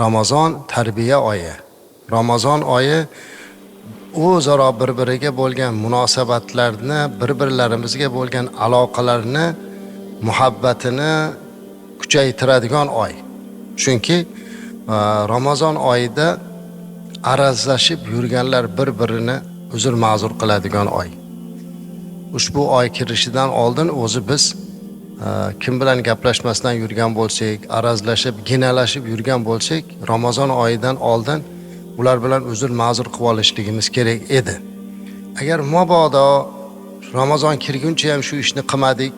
Ramazon tarbiya oyi. Ramazon oyi o'zaro bir-biriga bo'lgan munosabatlarni, bir-birlarimizga bo'lgan aloqalarni, muhabbatini kuchaytiradigan oy. Chunki Ramazon oyida arazlashib yurganlar bir-birini uzr ma'zur qiladigan oy. Ushbu oy kirishidan oldin o'zi biz kim bilan gaplashmasdan yurgan bo'lsak, arazlashib, ginalashib yurgan bo'lsak, Ramazon oyidan oldin ular bilan uzr ma'zur qilib olishligimiz kerak edi. Agar mabodo Ramazon kirguncha ham shu ishni qilmadik,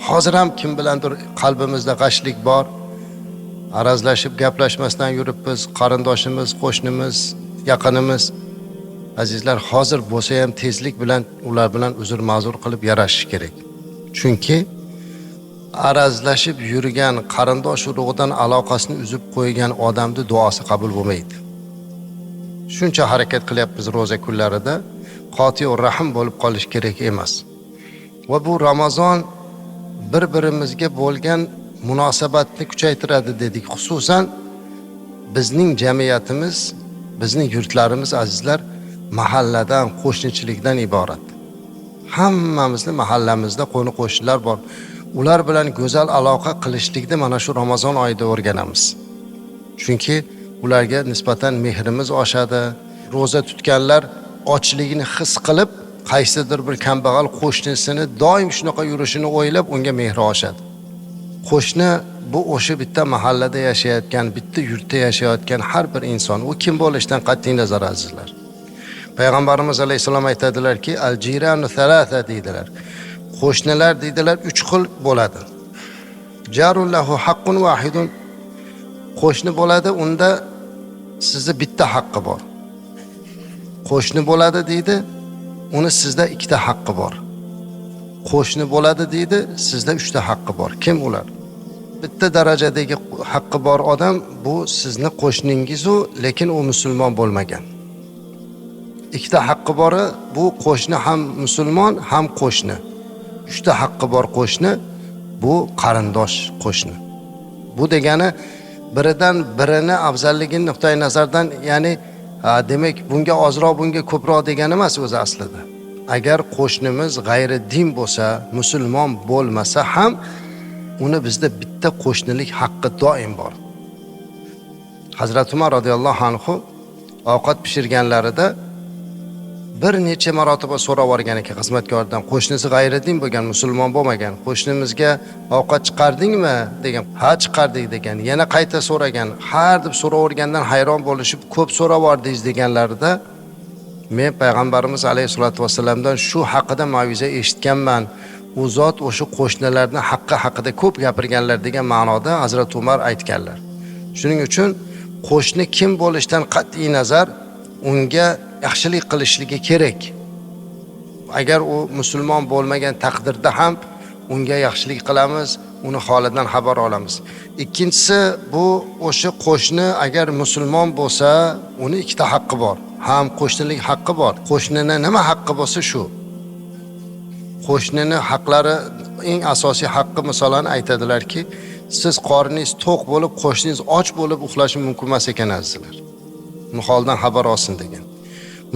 hozir ham kim bilandir qalbimizda g'ashlik bor, arazlashib gaplashmasdan yuribmiz, qarindoshimiz, qo'shnimiz, yaqinimiz, azizlar, hozir bo'lsa ham tezlik bilan ular bilan uzr ma'zur qilib yarashish kerak. Chunki arazlashib yurgan, qarindosh urug'idan aloqasini uzib qo'ygan odamni duosi qabul bo'lmaydi. Shuncha harakat qilyapmiz ro'za kunlarida, qotiur rahm bo'lib qolish kerak emas. Va bu Ramazon bir-birimizga bo'lgan munosabatni kuchaytiradi dedik. Xususan bizning jamiyatimiz, bizning yurtlarimiz, azizlar, mahalladan, qo'shnichilikdan iborat. Hammamizni mahallamizda qo'ni qo'shnilar bor. Ular bilan go'zal aloqa qilishlikni mana shu Ramazon oyida o'rganamiz. Chunki ularga nisbatan mehrimiz oshadi. Ro'za tutganlar ochligini his qilib, qaysidir bir kambag'al qo'shnisini doim shunaqa yurishini o'ylab unga mehri oshadi. Qo'shni bu o'sha bitta mahallada yashayotgan, bitta yurtda yashayotgan har bir inson, u kim bo'lishidan qat'iy nazar, azizlar. Payg'ambarimiz alayhissalom aytadilarki, al jiranu thalatha deydilar. Qo'shnilar deydilar 3 xil bo'ladi. Jarun lahu haqqun vahidun. Qo'shni bo'ladi, unda sizni bitta haqqi bor. Qo'shni bo'ladi deydi, uni sizda 2ta haqqi bor. Qo'shni bo'ladi deydi, sizda 3ta haqqi bor. Kim ular? Bitta darajadagi haqqi bor odam bu sizni qo'shningiz-u, lekin u musulmon bo'lmagan. 2ta haqqi bori bu qo'shni ham musulmon, ham qo'shni. 3ta haqqi bor qo'shni bu qarindosh qo'shni. Bu degani biridan birini afzalligi nuqtai nazardan, ya'ni demak bunga ozroq, bunga ko'proq degani emas o'zi aslida. Agar qo'shnimiz g'ayri din bo'lsa, musulmon bo'lmasa ham uni bizda bitta qo'shnilik haqqi doim bor. Hazrat Umar radhiyallohu anhu ovqat pishirganlarida bir necha marotaba so'rab yuborgan ekan xizmatkordan, qo'shnisi g'ayri din bo'lgan, musulmon bo'lmagan, qo'shnimizga ovqat chiqardingmi degan. Ha, chiqardik degan. Yana qayta so'ragan. Har deb so'ravergandan hayron bo'lishib, ko'p so'rab yubordingiz deganlarida, men payg'ambarimiz alayhisolatu vassalamdan shu haqida mav'iza eshitganman. U zot o'sha qo'shnilarning haqqi haqida ko'p gapirganlar degan ma'noda Hazrat Umar aytganlar. Shuning uchun qo'shni kim bo'lishidan qat'iy nazar unga yaxshilik qilishligi kerak. Agar u musulmon bo'lmagan taqdirda ham unga yaxshilik qilamiz, uni holidan xabar olamiz. Ikkinchisi, bu o'sha qo'shni agar musulmon bo'lsa, uni 2ta haqqi bor. Ham qo'shnilik haqqi bor. Qo'shnini nima haqqi bo'lsa shu. Qo'shnini haqlari, eng asosiy haqqi masalan aytadilarki, siz qorningiz to'q bo'lib, qo'shningiz och bo'lib uxlashi mumkin emas ekan, azizlar. Uni holidan xabar olsin degan.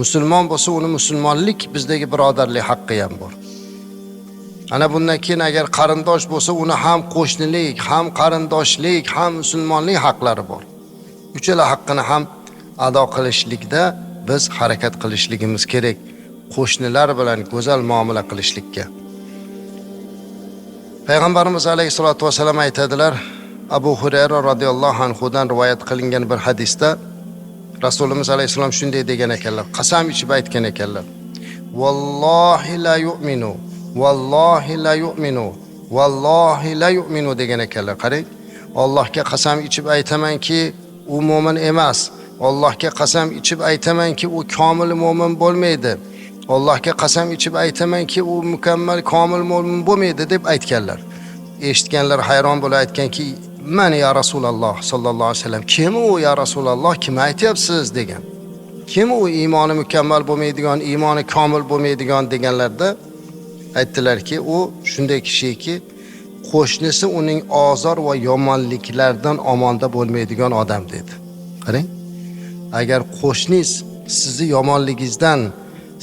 Musulmon bo'lsa, uni musulmonlik bizdagi birodarlik haqqi ham bor. Ana bundan keyin agar qarindosh bo'lsa, uni ham qo'shnilik, ham qarindoshlik, ham musulmonlik haqlari bor. Uchala haqqini ham ado qilishlikda biz harakat qilishligimiz kerak. Qo'shnilar bilan go'zal muomala qilishlikka. Payg'ambarimiz alayhisolatu vasallam aytadilar, Abu Hurayra radhiyallohu anhudan rivoyat qilingan bir hadisda Rasulimiz alayhissalom shunday degan ekanlar, qasam ichib aytgan ekanlar. Vallohi la yu'minu, vallohi la yu'minu, vallohi la yu'minu degan ekanlar. Qarang, Allohga qasam ichib aytamanki, u mo'min emas. Allohga qasam ichib aytamanki, u komil mo'min bo'lmaydi. Allohga qasam ichib aytamanki, u mukammal komil mo'min bo'lmaydi deb aytganlar. Eshitganlar hayron bo'lib aytganki, man ya Rasululloh sallallohu alayhi vasallam, kim u ya Rasululloh, kim aytyapsiz degan. Kim u iymoni mukammal bo'lmaydigan, iymoni komil bo'lmaydigan deganlarda aytdilarki, u shunday kishiki, qo'shnisi uning ozor va yomonliklardan omonda bo'lmaydigan odam dedi. Qarang, agar qo'shningiz sizni yomonligingizdan,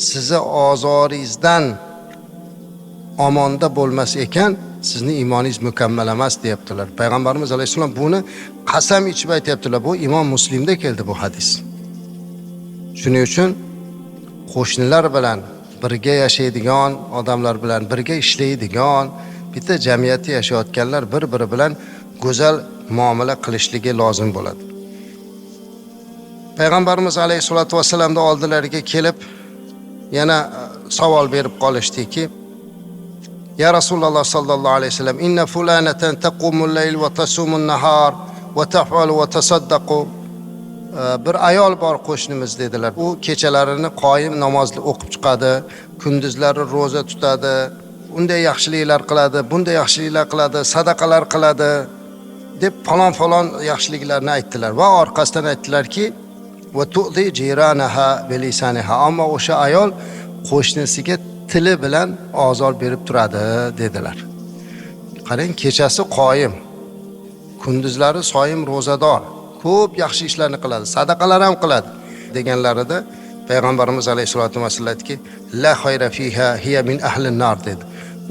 sizni ozoringizdan omonda bo'lmas ekan, sizni iymoningiz mukammal emas deyaptilar. Payg'ambarimiz alayhissalom buni qasam ichib aytyaptilar. Bu Imom Muslimda keldi bu hadis. Shuning uchun qo'shnilar bilan birga yashaydigan odamlar bilan birga ishlaydigan, bitta jamiyatda yashayotganlar bir-biri bilan go'zal muomala qilishligi lozim bo'ladi. Payg'ambarimiz alayhissalatu vassalamning oldilariga kelib yana savol berib qolishdiki: Ya Rasululloh sallallohu alayhi vasallam, inna fulanatan taqumul layl va tasumun nahar va taf'alu va tasaddaqu. Bir ayol bor qo'shnimiz dedilar. U kechalarini qoyim namozni o'qib chiqadi, kunduzlari ro'za tutadi, unday yaxshiliklar qiladi, bunday yaxshiliklar qiladi, sadaqalar qiladi deb falon falon yaxshiliklarni aytdilar va orqasidan aytdilarki: va tu'zi jiranaha bilisaniha. Ammo o'sha ayol qo'shnisiga tili bilan ozor berib turadi dedilar. Qarang, kechasi qoyim, kunduzlari soyim ro'zador, ko'p yaxshi ishlarni qiladi, sadaqalar ham qiladi deganlarida Payg'ambarimiz alayhisolatu vassalam aytdiki: la xayra fiha hiya min ahli nar dedi.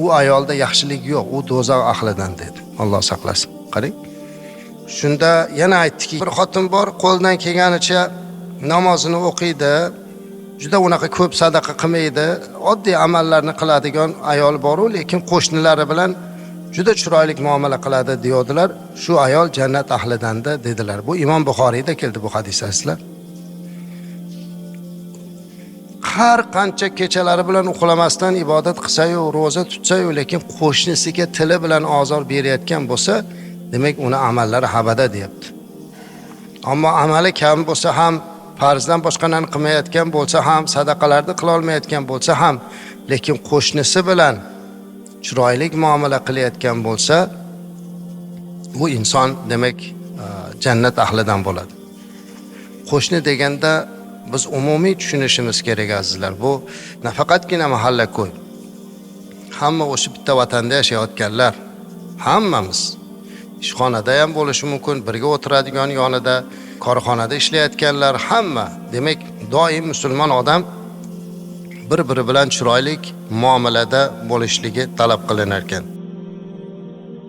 U ayolda yaxshilik yo'q, u do'zax ahlidan dedi. Alloh saqlasin. Qarang. Shunda yana aytdiki, bir xotin bor, qo'lidan kelganicha namozini o'qiydi, juda unaqa ko'p sadaqa qilmaydi, oddiy amallarni qiladigan ayol bor-u, lekin qo'shnilari bilan juda chiroyli muomala qiladi deyodilar. Shu ayol jannat ahlidanda dedilar. Bu Imom Buxoriyda keldi bu hadis azizlar. Har qancha kechalari bilan uxlamasdan ibodat qilsa-yu, ro'za tutsa-yu, lekin qo'shnisiga tili bilan ozor berayotgan bo'lsa, demak uni amallari habada deyapti. Ammo amali kam bo'lsa ham, farzdan boshqalarni qilmayotgan bo'lsa ham, sadaqalarni qila olmayotgan bo'lsa ham, lekin qo'shnisi bilan chiroyli muomala qilayotgan bo'lsa, bu inson demak jannat ahlidan bo'ladi. Qo'shni deganda biz umumiy tushunishimiz kerak azizlar. Bu nafaqatgina mahalla-ko'y. Hamma o'sha bitta vatanda yashayotganlar, hammamiz ishxonada ham bo'lishi mumkin, birga o'tiradigan yonida, korxonada ishlayotganlar hamma. Demak, doim musulmon odam bir-biri bilan chiroyli muomalada bo'lishligi talab qilinar ekan.